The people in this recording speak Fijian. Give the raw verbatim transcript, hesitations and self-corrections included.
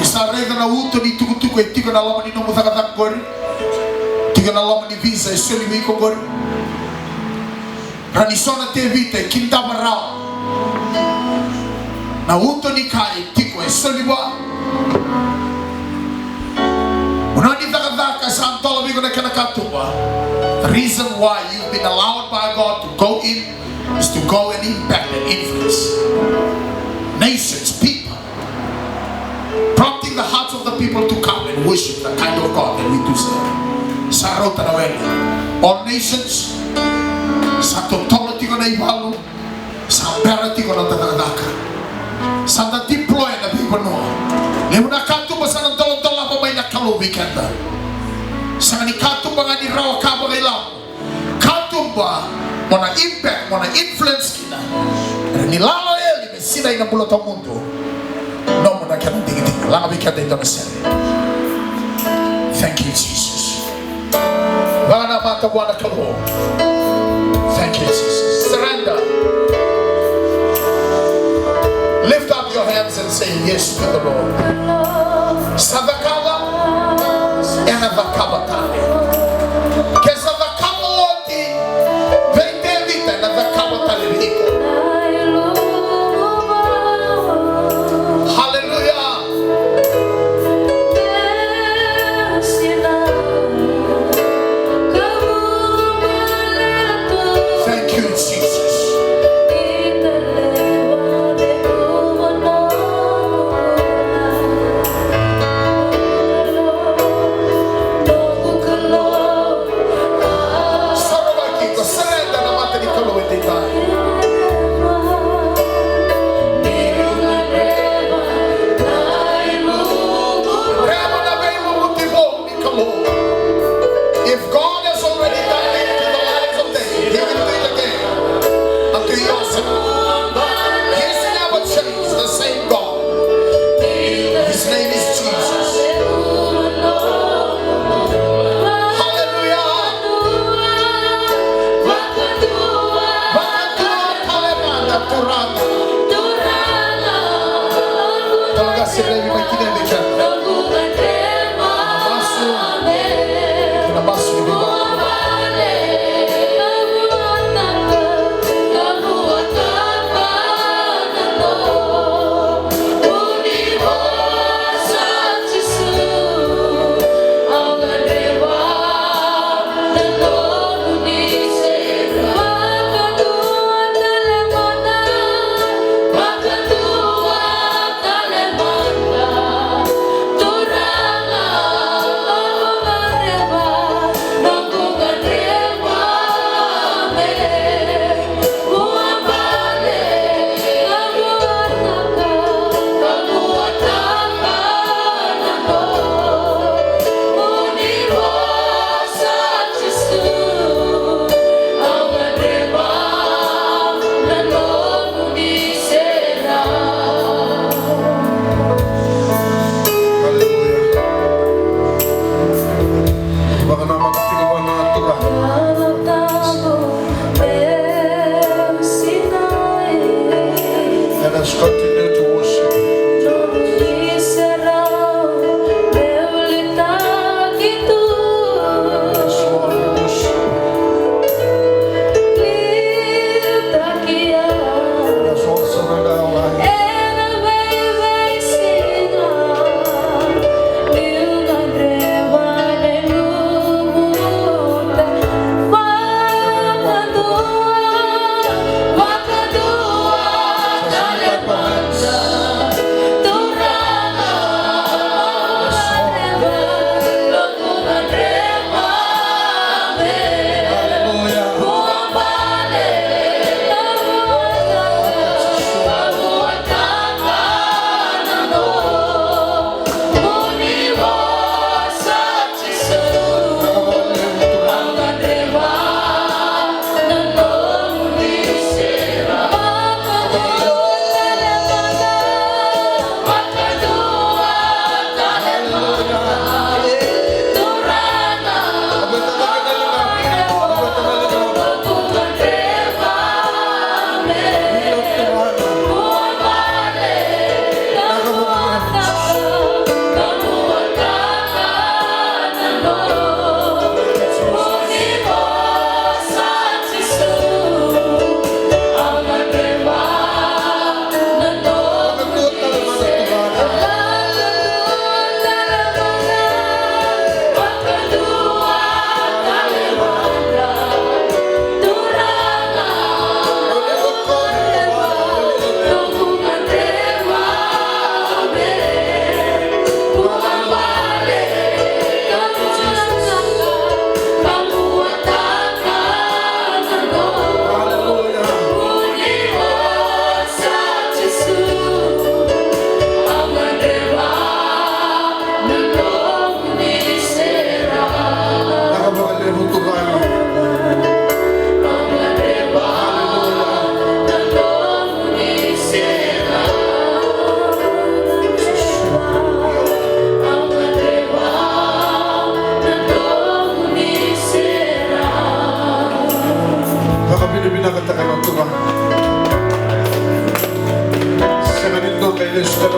Sa raica na uto ni tukutuku e tiko na loma ni nomu cakacaka qori. Tiko na loma ni visa e soli vei iko qori. Ra ni so na Tevita e kidava rawa na uto ni ka e tiko e soli vua. Mo na ni cakacaka sa dola vei iko na kena katuba. The reason why you've been allowed by God to go in is to go and impact and influence nations, people, prompting the hearts of the people to come and worship the kind of God that we do serve. Sa rauta na wele. All nations, sa totolo tiko na ivalu, sa bera tiko na noda cakacaka. Sa da deploy na veivanua. Levu na katuba sa na doladolava mai na Kalou vei keda. Sa ni katuba ga ni rawa ka vakailavo. Katuba mo na impact, mo na influence kina. Ni lala o eli me sinai na bula tawamudu. Nomu na kena digidigi. Laga vei keda e dua na sere. Thank you, Jesus. Vakanamata vua na Kalou. Thank you, Jesus. Surrender. Lift up your hands and say yes to the Lord. Sa cakava, ena cakava tale. Ke sa cakava oti vei Tevita, ena cakava tale vei iko. Hallelujah. Thank you, Jesus. Vinakataka na turaga. Sega ni dua qai lesu tale